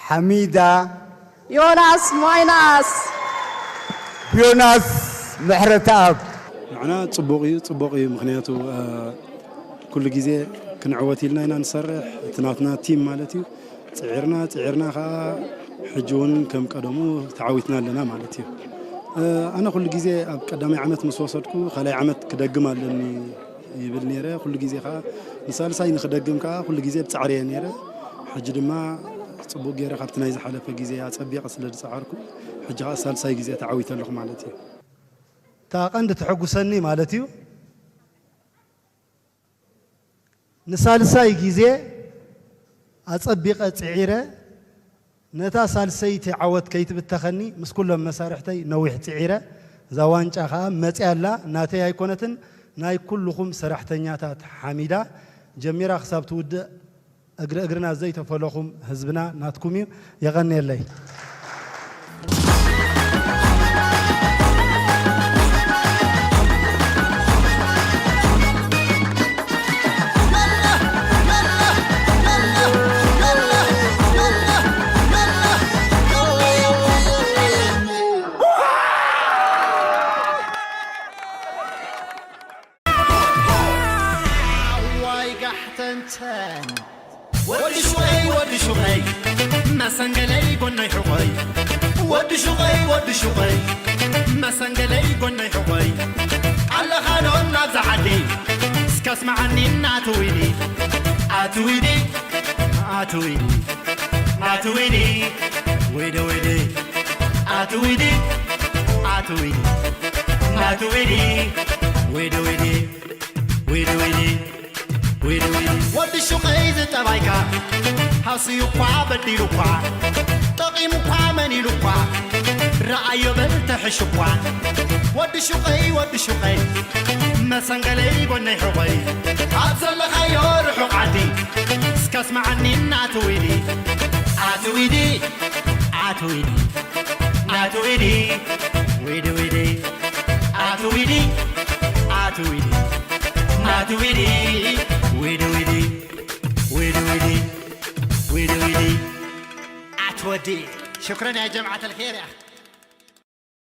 ሓሚዳ ዮናስ ማይናስ ዮናስ ምሕረተኣብ። ንዓና ጽቡቕ እዩ፣ ጽቡቕ እዩ። ምኽንያቱ፣ እ፣ ኩሉ ግዜ ክንዕወት ኢልና ኢና ንሰርሕ። እቲ ናትና ቲም ማለት እዩ። ጽዒርና፣ ጽዒርና ከኣ ሕጂ እውን ከም ቀደሙ ተዓዊትና ኣለና ማለት እዩ። እ፣ ኣነ ኩሉ ግዜ ኣብ ቀዳማይ ዓመት ምስ ወሰድኩ፣ ካልኣይ ዓመት ክደግም ኣለኒ ይብል ነይረ። ኩሉ ግዜ ከኣ ንሳልሳይ ንክደግም ከኣ ኩሉ ግዜ ብጻዕሪ እየ ነይረ። ሕጂ ድማ ጽቡቕ ገይረ ካብቲ ናይ ዝሓለፈ ግዜ ኣጸቢቐ ስለ ዝጸዓርኩ፣ ሕጂ ከኣ ሳልሳይ ግዜ ተዓዊተ ኣለኹ ማለት እዩ። እታ ቀንዲ ተሐጉሰኒ ማለት እዩ፣ ንሳልሳይ ግዜ ኣጸቢቐ ጽዒረ፣ ነታ ሳልሰይቲ ዓወት ከይትብተኸኒ ምስ ኩሎም መሳርሕተይ ነዊሕ ጽዒረ። እዛ ዋንጫ ከኣ መጺኣ ኣላ፣ ናተይ ኣይኮነትን፣ ናይ ኩልኹም ሰራሕተኛታት ሓሚዳ ጀሚራ ክሳብ ትውድእ እግሪ እግርና ዘይተፈለኹም ህዝብና ናትኩም እዩ። የቐንየለይ። ዋይ ጋሕተንተን ወዲ ሹቐይ ወዲ ሹቐይ መሰንገለይ ጎነይ ሕቖይ ወዲ ሹቐይ ወዲ ሹቐይ መሰንገለይ ጎነይ ሕቖይ ኣለኻ ዶ ናብዛ ዓዲ እስከ ስምዓኒ ናትዊኒ ኣትዊኒ ኣትዊኒ ኣትዊኒ ወይደ ወይደ ኣትዊኒ ኣትዊኒ ኣትዊኒ ወይደ ወይደ ወይዲ ወይዲ ወይዲ ወይዲ ወዲ ሹቐይ ዝጠባይካ ሃስዩ እኳ በዲሉ እኳ ጠቒሙ እኳ መን ኢሉ እኳ ረኣዮ በል ተሕሽ እኳ ወዲ ሹቐይ ወዲ ሹቐይ መሰንገለይ ጎነይ ሕቖይ ኣብ ዘለኻዮ ርሑቕ ዓዲ እስከ ስምዓኒ እናትዊዲ ኣትዊዲ ኣትዊዲ ኣትዊዲ ወይዲ ወይዲ ኣትዊዲ ኣትዊዲ ኣትዊዲ ወይዲ ወይዲ ወይዲ ወይዲ ወይዲ ወይዲ ኣትወዲ ሽክረን ያ ጀምዓት ኣልኸይር ያ